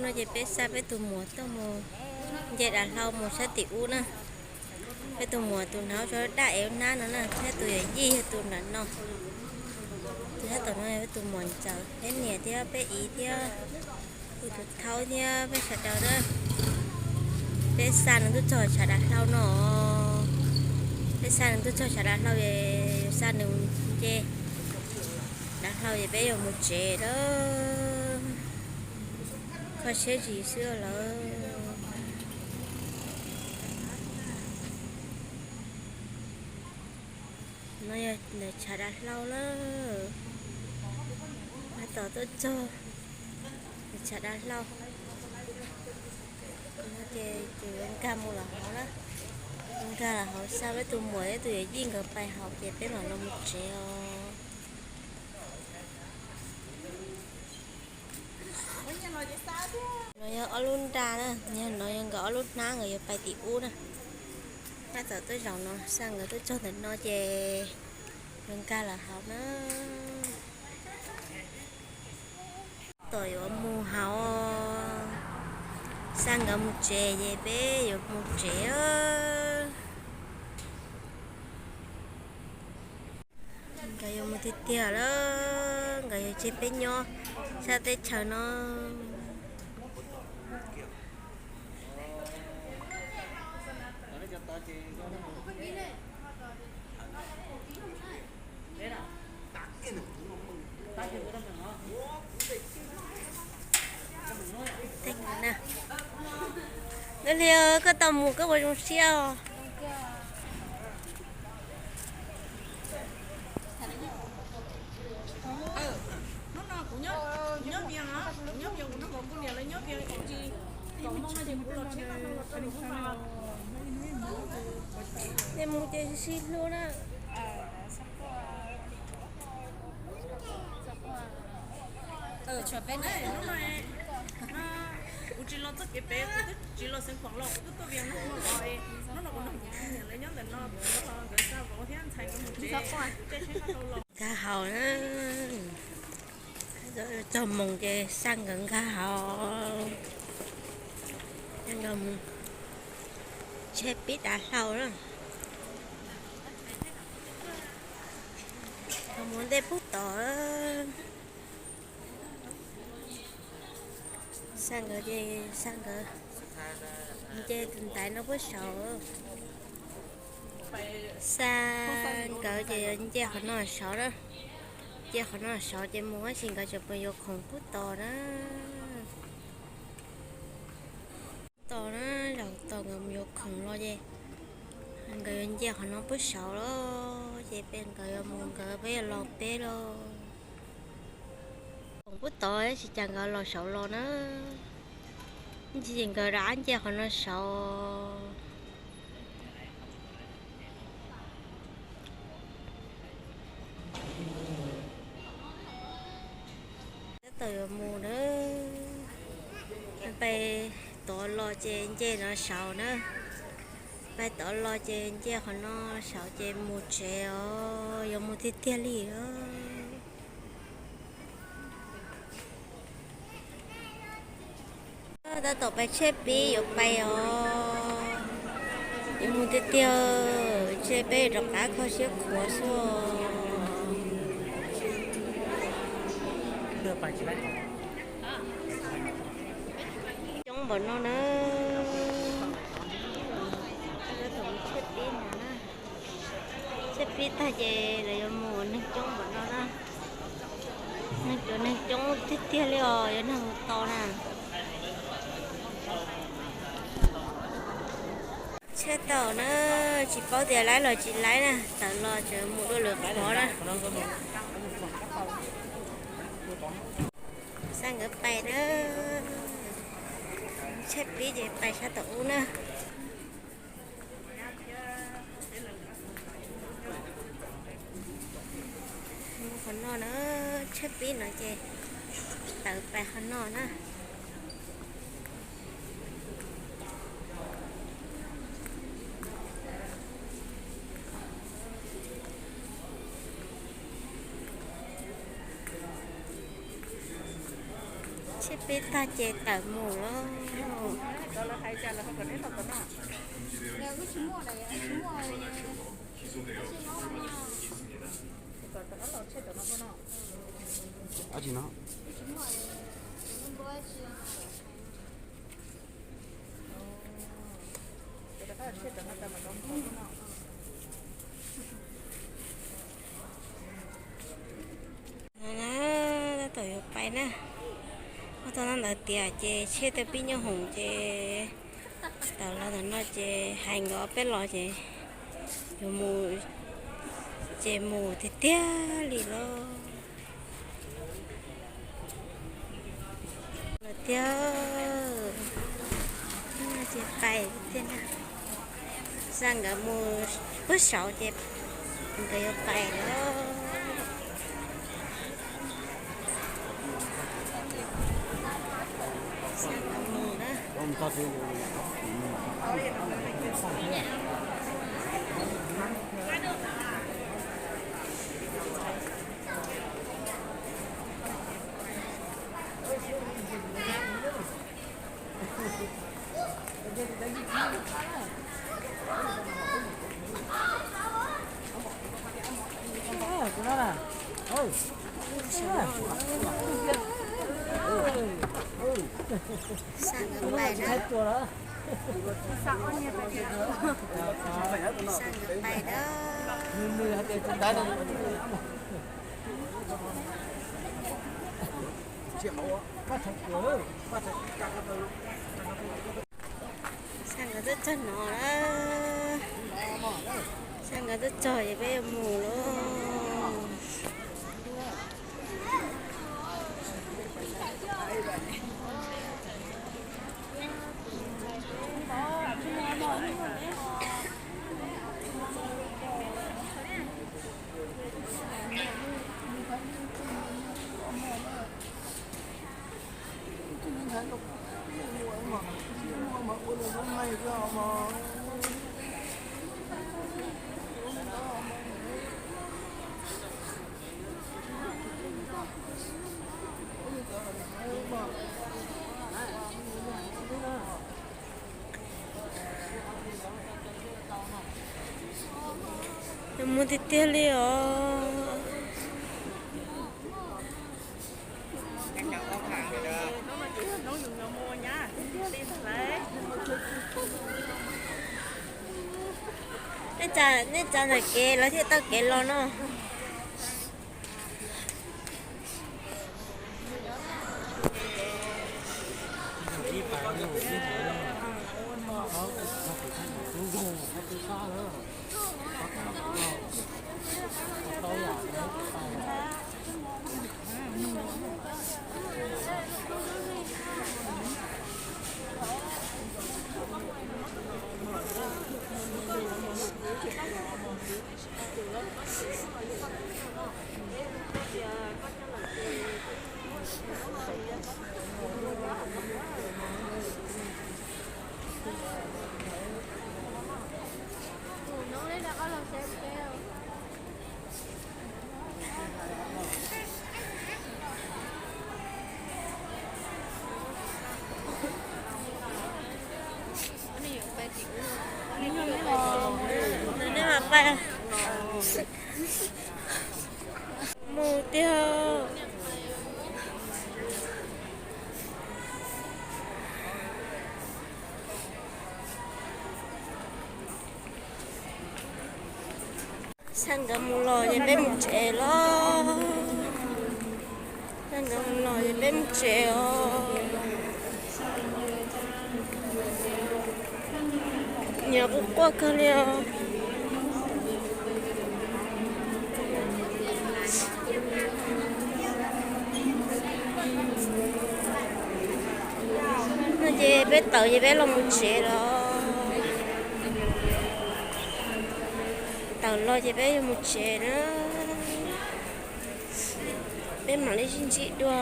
No ces peb xa peb tus muam tuaj mus nce dav hlau mus sab tim ub na. Peb tus muam tus hnav tsho daj ev hnab no na, thiab tus yawm yij yog tus nram no. Tus sab tom no yog peb tus muam ntxawm, peb niam thiab peb txiv thiab kuv tus thaub thiab peb sawv daws na. Peb xa nws tuaj txog tshav dav hlau no. Peb xa nws tuaj txog tshav dav hlau es yuav xa nws nce dav hlau es peb yuav mus tsev lawm. Kho siab zis xwb lawm. No yog ntawm tshav dav hlau lawm. Tab tom tuaj txog tshav dav hlau. No ces ces yuav nkag mus lawm hauv na. Nkag lawm hauv xa peb tus muam thiab tus yawm yij nkawd pais hauv ces peb mam los mus tsev os. No yog ob lub nra na, yog no yog nkawd ob lub hnab, nkawd yuav pais tim ub na. Tab tom tuaj zaum no, xa nkawd tuaj txog ntawm no ces yuav nkag lawm hauv na. Tab tom yuav mus hauv, xa nkawd mus tsev ces peb yuav mus tsev. Nkawd yuav mus tiag tiag lawm, nkawd yuav tseg peb nyob sab teb chaws no. Nab Hli, koj tau mus koj puas zoo siab os? Ces mus ces sib hlub na. Kuv tsis los txoj kev pem, kuv twb tsis los xeev khuam los kuv twb tuaj Vias Naj los, hnub no kuv nrog kuv niam lawv nyob ntawm no, kuv nrog nkawd xa vauv thiab ntxhais nkawd mus tsev, kuv caij tsheb qab hlau los. Nkag hauv na, txog moos ces xa nkawd nkag hauv, nkawd mus tsheb pib dav hlau na. Nkawd mus ntej pub tod. Xa nkawd ces xa nkawd nce tus ntaiv no puag saud. Xa nkawd ces nce qhov no saud na. Nce qhov no saud ces mus tab sis nkawd tseem pem yuav khoom pub tos na. Tos na, zaum tos nkawd mus yuav khoom los ces nkawd yuav nce qhov no puag saud los ces peb nkawd yuav mus nkawd peb yuav los peb los. Khoom pub tos tab sis cas nkawd los saud los na. Ib ntsis ces nkawd rov qab nce qhov no saud. Tab tom yuav mus na. Pais tod los ces nce no saud na. Pais tod los ces nce qhov no saud ces mus tsev os, yuav mus tiag tiag li os. Tab tom pais tsheb pib yuav pais os. Yuav mus tiag tiag, ntshe peb rov qab kho siab khuav xwb. Coob npaum no na. Tsheb pib no na. Tsheb pib tag ces lawv yuav mus, neeg coob npaum no na. Neeg coob, neeg coob tiag tiag li os, yuav neeg mus tau na. Tsheb tawm na, tsis paub tias laib los tsis laib na, tawm los tseem mus dua lwm qhov na. Xa nkawd pais na, tsheb pib ces pais sab tom ub na. Mus qhov no na, tsheb pib no ces tawm pais qhov no na. Tsheb Peb tag ces tawm mus lawm. Tab tom yuav pais na. Ua tau ntawd tias ces tsheb twb pib nyoob hoom ces tawm los ntawm no ces hais nkawd ob peb los ces yuav mus ces mus tiag tiag li lauj. Lawm tiag, ces pais tiag. Xa nkawd mus puag saud ces nkawd yuav pais lawm. Xa nkawd mus na. Xa nkawd pais na. Xa nkawd pais na. Xa nkawd twb txog no lawm. Xa nkawd twb txog ces peb yuav mus lauj. Mus tiag tiag li os. Nej tsa ntawm kev lawv thiaj tau kev los no. Mus tiag. Xa nkawd mus los ces peb mus tsev los. Xa nkawd mus los ces peb mus tsev os. Nyias quaj quaj kawg li os. No ces peb tawm ces peb los mus tsev los. Tawm los ces peb yuav mus tsev na. Peb mam li sib ntsib dua.